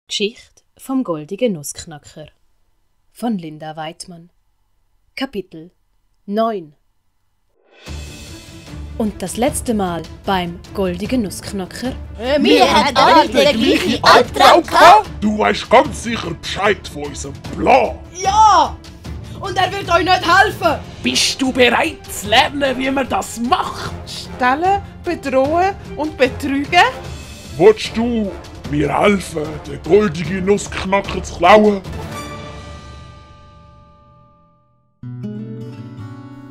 Geschichte vom goldigen Nussknacker von Linda Weidmann. Kapitel 9. Und das letzte Mal beim goldigen Nussknacker. Wir haben alle den gleichen Albtraum gehabt. Du weißt ganz sicher Bescheid von unserem Plan. Ja! Und er wird euch nicht helfen. Bist du bereit zu lernen, wie man das macht? Stellen, bedrohen und betrügen? Willst du mir helfen, den goldigen Nussknacker zu klauen?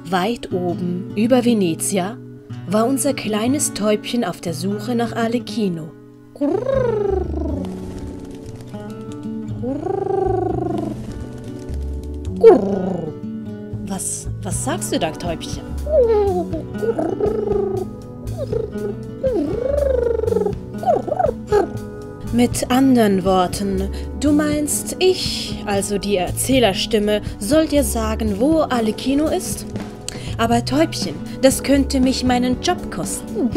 Weit oben über Venezia war unser kleines Täubchen auf der Suche nach Arlecchino. Was sagst du da, Täubchen? Mit anderen Worten, du meinst, ich, also die Erzählerstimme, soll dir sagen, wo Arlecchino ist? Aber Täubchen, das könnte mich meinen Job kosten.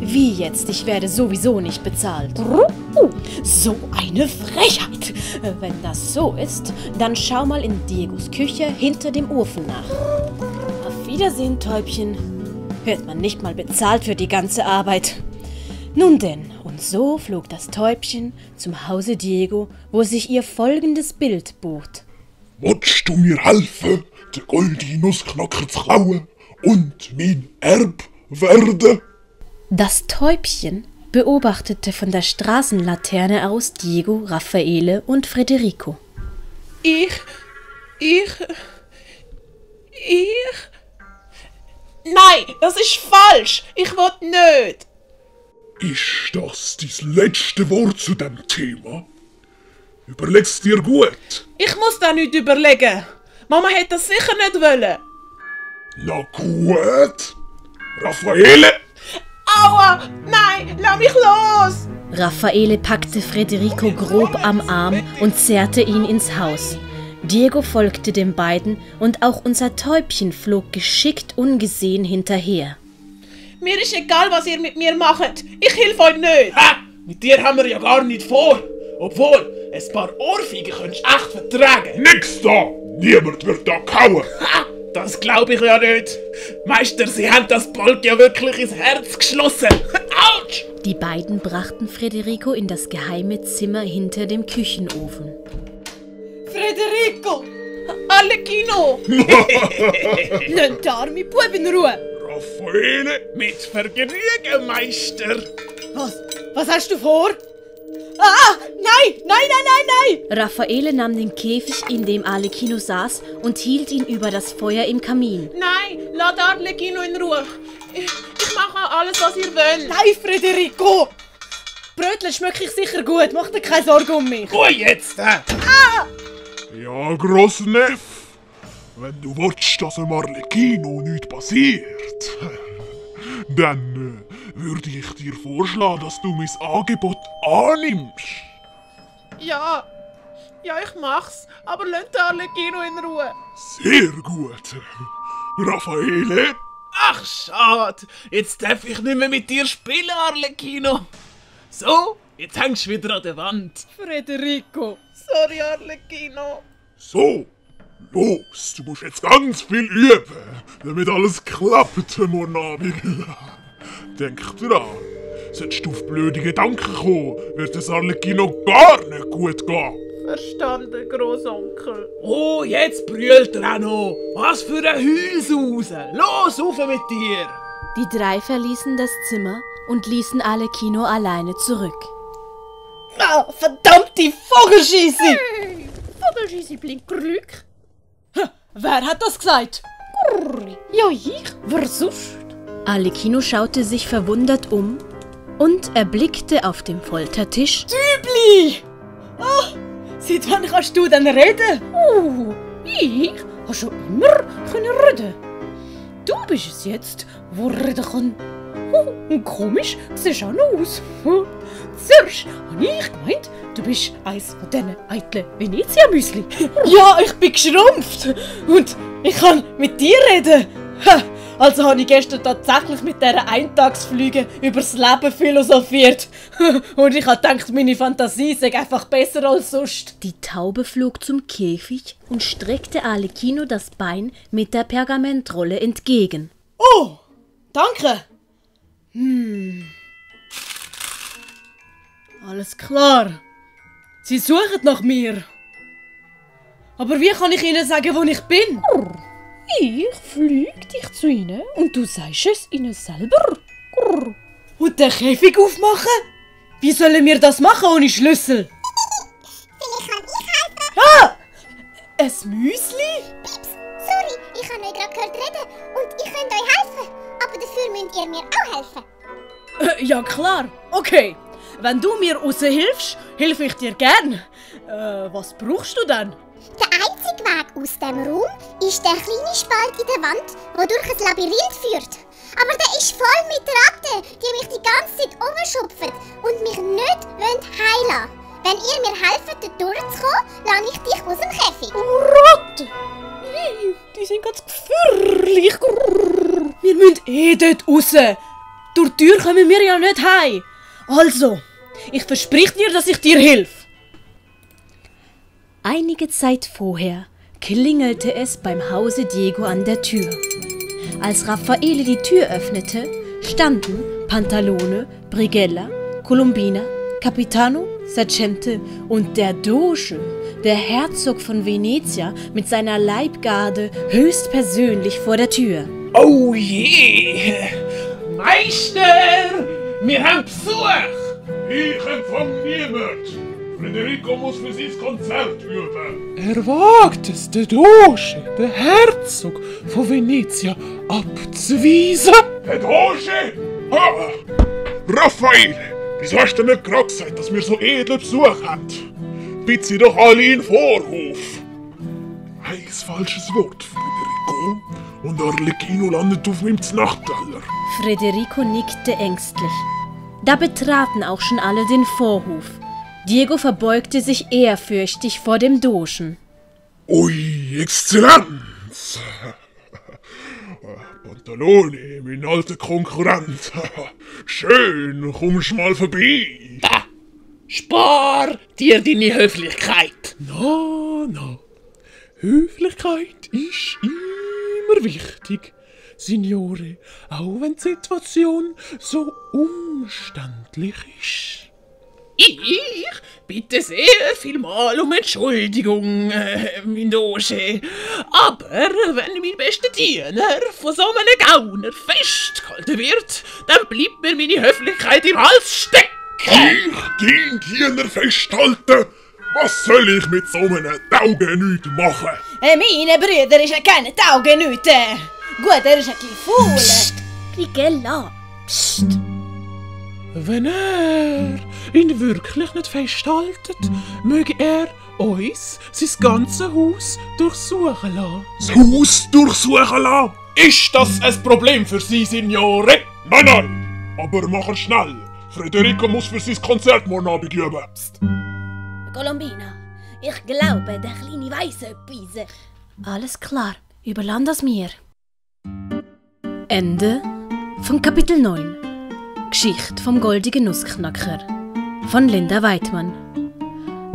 Wie jetzt? Ich werde sowieso nicht bezahlt. So eine Frechheit! Wenn das so ist, dann schau mal in Diegos Küche hinter dem Ofen nach. Auf Wiedersehen, Täubchen. Hört man nicht mal bezahlt für die ganze Arbeit. Nun denn, und so flog das Täubchen zum Hause Diego, wo sich ihr folgendes Bild bot. Willst du mir helfen, den goldigen Nussknacker zu klauen und mein Erb werden? Das Täubchen beobachtete von der Straßenlaterne aus Diego, Raffaele und Federico. Nein, das ist falsch. Ich will nicht. Ist das dein letzte Wort zu dem Thema? Überleg's dir gut. Ich muss da nicht überlegen. Mama hätte das sicher nicht wollen. Na gut. Raffaele? Aua! Nein, lass mich los! Raffaele packte Federico grob am Arm und zerrte ihn ins Haus. Diego folgte den beiden und auch unser Täubchen flog geschickt ungesehen hinterher. Mir ist egal, was ihr mit mir macht. Ich helfe euch nicht. Ha! Mit dir haben wir ja gar nicht vor. Obwohl, ein paar Ohrfeigen könntest du echt vertragen. Nix da! Niemand wird da kauen! Ha! Das glaube ich ja nicht. Meister, Sie haben das Bolt ja wirklich ins Herz geschlossen. Autsch! Die beiden brachten Federico in das geheime Zimmer hinter dem Küchenofen. Federico! Arlecchino! Lasst den armen Bub in Ruhe! Raffaele? Mit Vergnügen, Meister. Was hast du vor? Ah! Nein! Raffaele nahm den Käfig, in dem Arlecchino saß, und hielt ihn über das Feuer im Kamin. Nein! Lasst Arlecchino in Ruhe! Ich mache alles, was ihr wollt! Nein, Federico! Brötchen schmecke ich sicher gut, mach dir keine Sorgen um mich! Wo jetzt? Ja, Grossneff. Wenn du willst, dass dem Arlecchino nichts passiert, dann würde ich dir vorschlagen, dass du mein Angebot annimmst. Ja, ich mach's, aber lasst Arlecchino in Ruhe! Sehr gut. Raffaele? Ach, schade. Jetzt darf ich nicht mehr mit dir spielen, Arlecchino. So, jetzt hängst du wieder an der Wand. Federico! Sorry, Arlecchino! So, los, du musst jetzt ganz viel üben, damit alles klappt morgen Abend. Denk dran, solltest du auf blöde Gedanken kommen, wird es Arlecchino gar nicht gut gehen. Verstanden, Grossonkel. Oh, jetzt brüllt er auch noch. Was für ein Heulsuse. Los, rauf mit dir. Die drei verließen das Zimmer und ließen Arlecchino alleine zurück. Ah, verdammte Vogelscheisse! Vogelscheisse blinkt Glück. Wer hat das gesagt? Ja, ich. Wer sonst? Arlecchino schaute sich verwundert um und erblickte auf dem Foltertisch Tübli! Ah, seit wann kannst du denn reden? Ich habe schon immer reden. Du bist es jetzt, wo reden kann. Und komisch, siehst auch noch aus. Zuerst habe ich gemeint, du bist eins von diesen eitlen Venezia-Müsli. Ja, ich bin geschrumpft und ich kann mit dir reden. Also habe ich gestern tatsächlich mit dieser Eintagsflüge übers Leben philosophiert. Und ich habe gedacht, meine Fantasie sei einfach besser als sonst. Die Taube flog zum Käfig und streckte Arlecchino das Bein mit der Pergamentrolle entgegen. Oh, danke. Alles klar. Sie suchen nach mir. Aber wie kann ich ihnen sagen, wo ich bin? Ich flieg dich zu ihnen und du sagst es ihnen selber. Und den Käfig aufmachen? Wie sollen wir das machen ohne Schlüssel? Vielleicht kann ich helfen. Ah! Ein Müsli? Pips, sorry, ich habe euch gerade gehört reden und ich könnte euch helfen. Aber dafür müsst ihr mir auch helfen. Ja klar, okay. Wenn du mir raushilfst, helfe ich dir gern. Was brauchst du denn? Der einzige Weg aus dem Raum ist der kleine Spalt in der Wand, der durch ein Labyrinth führt. Aber der ist voll mit Ratten, die mich die ganze Zeit umschupfen und mich nicht heilen wollen. Wenn ihr mir helft, dort durchzukommen, lasse ich dich aus dem Käfig. Ratte! Die sind ganz gefährlich. Wir müssen dort raus. Durch die Tür kommen wir ja nicht heim. Also, ich versprich dir, dass ich dir helfe. Einige Zeit vorher klingelte es beim Hause Diego an der Tür. Als Raffaele die Tür öffnete, standen Pantalone, Brigella, Colombina, Capitano, Sergente und der Doge, der Herzog von Venezia, mit seiner Leibgarde höchstpersönlich vor der Tür. Oh je! Meister! Wir haben Besuch! Ich empfange niemand. Federico muss für sein Konzert üben. Er wagt es, den Doge, den Herzog von Venezia, abzuweisen. Herr Doge! Ha! Raffaele, wieso hast du nicht gerade gesagt, dass wir so edlen Besuch haben? Bitte sie doch alle in den Vorhof. Ein falsches Wort, Federico. Und Arlecchino landet auf meinem Nachtteller. Federico nickte ängstlich. Da betraten auch schon alle den Vorhof. Diego verbeugte sich ehrfürchtig vor dem Dogen. Ui, Exzellenz! Pantalone, mein alter Konkurrent. Schön, kommst mal vorbei. Da! Spar dir deine Höflichkeit! No. Höflichkeit ist immer wichtig, Signore, auch wenn die Situation so umständlich ist. Ich bitte sehr vielmal um Entschuldigung, mein Doge. Aber wenn mein bester Diener von so einem Gauner festgehalten wird, dann bleibt mir meine Höflichkeit im Hals stecken. Ich, den Diener festhalten? Was soll ich mit so einem Taugenüt machen? Meine Brüder ist ja keine Taugenüte. Gut, er ist ein bisschen faul. Brigella, psst. Wenn er ihn wirklich nicht festhaltet, möge er uns sein ganzes Haus durchsuchen lassen. Das Haus durchsuchen lassen? Ist das ein Problem für Sie, Signore? Nein, aber mach schnell. Federico muss für sein Konzert morgen Abend üben. Colombina, ich glaube, der Kleine weiss etwas. Alles klar, überlass das mir. Ende von Kapitel 9. Geschichte vom goldigen Nussknacker von Linda Weidmann.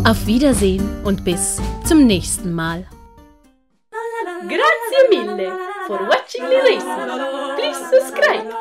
Auf Wiedersehen und bis zum nächsten Mal. Grazie mille for watching the lesson. Please subscribe.